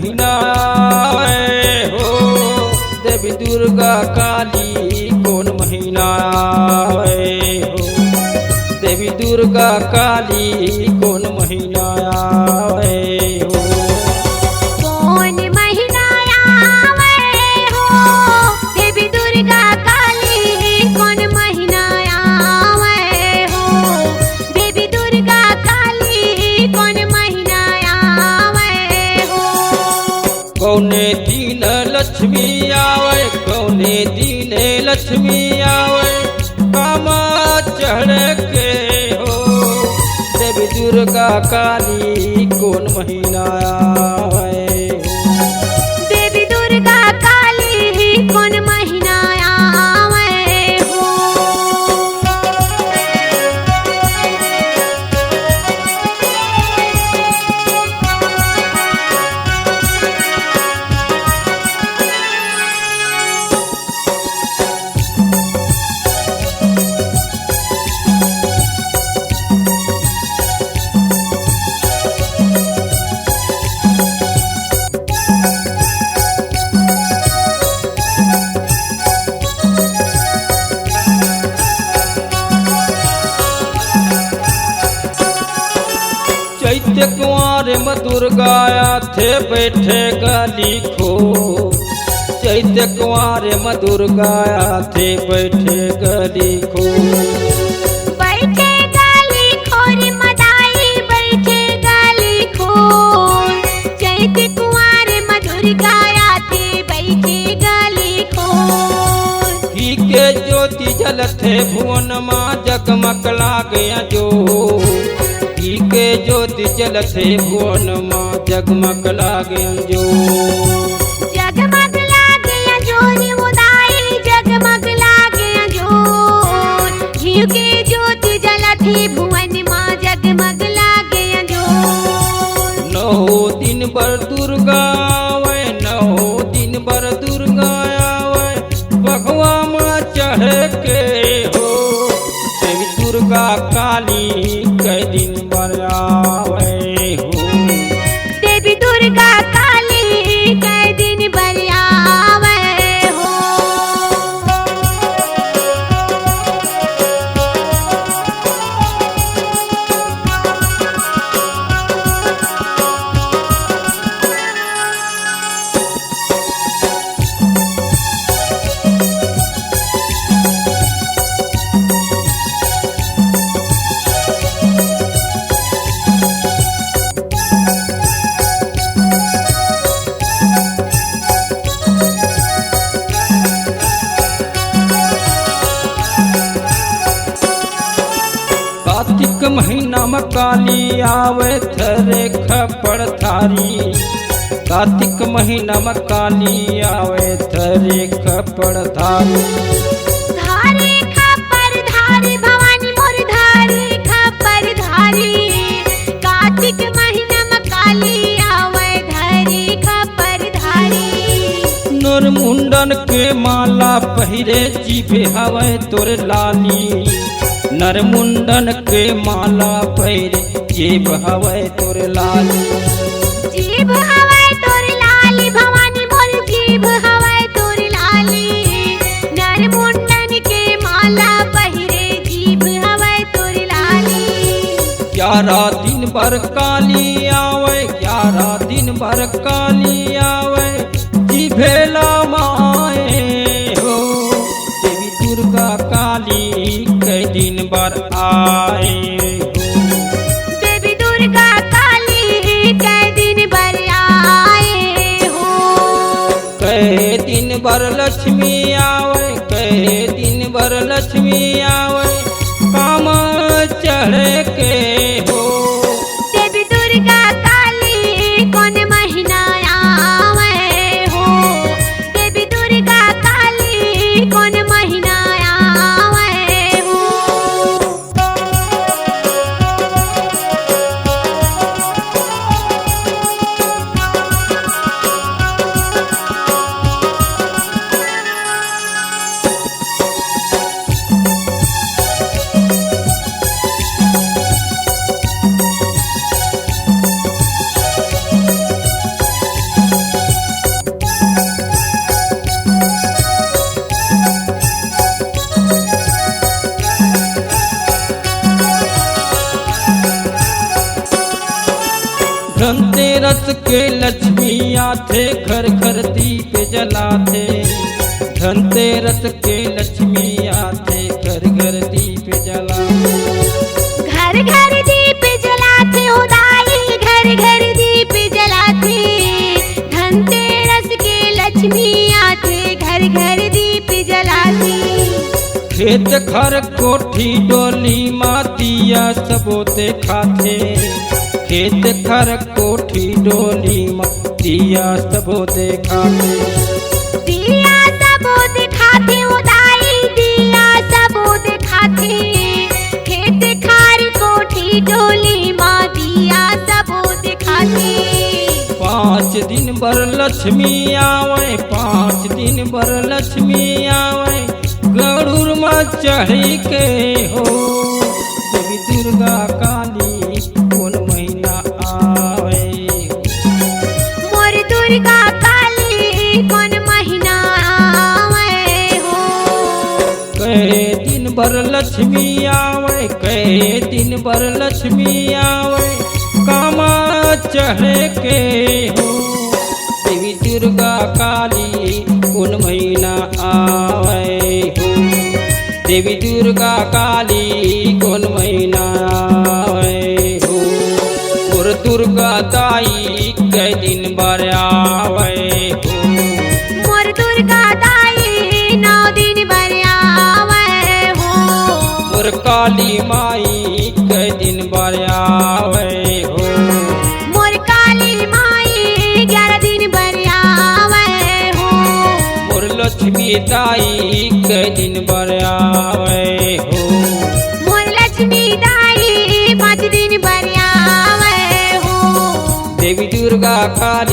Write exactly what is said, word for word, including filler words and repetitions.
महीना आवे हो, देवी दुर्गा काली कोन महीना आवे हो, देवी दुर्गा काली कोन महीना आवे हो। कोन महीना आवे हो, देवी दुर्गा काली कोन महीना आवे हो, देवी दुर्गा काली कोन महीना आवे हो। कौने दिन लक्ष्मी आवे, कौने दिन लक्ष्मी आवे, कामा चढ़ के हो, देवी दुर्गा काली कोन महीना आवे हो। देवी दुर्गा काली कोन महीना आवे हो। चैत कुंवार म दुर्गा आथे बैठे गली खोर। चैत कुंवार म दुर्गा आथे बैठे गली खोर। बैठे गली खोर म दाई, बैठे गली खोर। चैत कुंवार म दुर्गा आथे बैठे गली खोर। घी के ज्योति जलथे भुवन मा, जगमग लागे अंजोर। घी के ज्योति जलथे भुवन मा, जगमग लागे अंजोर। जगमग लागे अंजोर ओ दाई, जगमग लागे अंजोर। घी के ज्योति जलथे भुवन मा, जगमग लागे अंजोर। नौ दिन बर दुर्गा आवे, नौ दिन बर दुर्गा आवे, बघवा म चढ़ के हो। देवी दुर्गा काली कै दिन बर आवे हो। देवी दुर्गा काली कै दिन बर आवे हो। कार्तिक महीना म काली आवे धरे खपड़ धारी। कार्तिक महीना म काली आवे धरे खपड़ धारी। धारी खपड़ धारी भवानी मोर धारी खपड़ धारी। कार्तिक महीना म काली आवे धरे खपड़ धारी। नर मुंडन के माला पहिरे जीभे हवय तोर लाली। नर मुंडन के माला पहिरे जीभ हवय तोर लाली। जीभ हवय तोर लाली भवानी मोर जीभ हवय तोर लाली। नर मुंडन के माला पहिरे जीभ हवय तोर लाली। ग्यारह दिन बर काली आवे, ग्यारह दिन बर काली आवे, जीभे ला माए हो। देवी दुर्गा काली कै दिन बर आए हो। देवी दुर्गा काली कै दिन बर आए हो। कै दिन बर लक्ष्मी आवे, कै दिन बर लक्ष्मी आवे, काम चढ़ के हो। देवी दुर्गा काली कोन महीना आवे हो? देवी दुर्गा काली कोन महीना आवे हो? धनतेरस के लक्ष्मी आथे, घर घर दीप जलाथे। धनतेरस के लक्ष्मी आथे, घर घर दीप जलाथे। घर घर दीप जलाथे हो दाई, घर घर दीप जलाथे। धनतेरस के लक्ष्मी आथे, घर घर दीप जलाथे। खेत खार कोठी डोली मा दिया सबो देखाथे। खेत खार कोठी डोली मा दिया सबो देखाथे। दिया सबो देखाथे ओ दाई, दिया सबो देखाथे। खेत खार कोठी डोली मा दिया सबो देखाथे। पाँच दिन बर लक्ष्मी आवय, पाँच दिन बर लक्ष्मी आवय, गरुड़ मा चढ़ी के हो। देवी दुर्गा काली कोन महीना आवय? मोर दुर्गा काली कोन महीना आवय हो? कहे दिन बर लक्ष्मी आवय, कहे दिन बर लक्ष्मी आवय, कामा चढ़े के हो। देवी दुर्गा काली कोन महीना आवय हो? देवी दुर्गा काली कोन महीना आवय हो? मोर दुर्गा दाई कै दिन बर आवय हो? मोर दुर्गा दाई नौ दिन बर आवय हो। मोर काली माई कै दिन बर आवय हो? मोर काली माई ग्यारह दिन बर आवय हो। मोर लक्ष्मी दाई कै दिन बर आवय हो? मोर लक्ष्मी दाई पाँच दिन बर आवय हो। देवी दुर्गा काली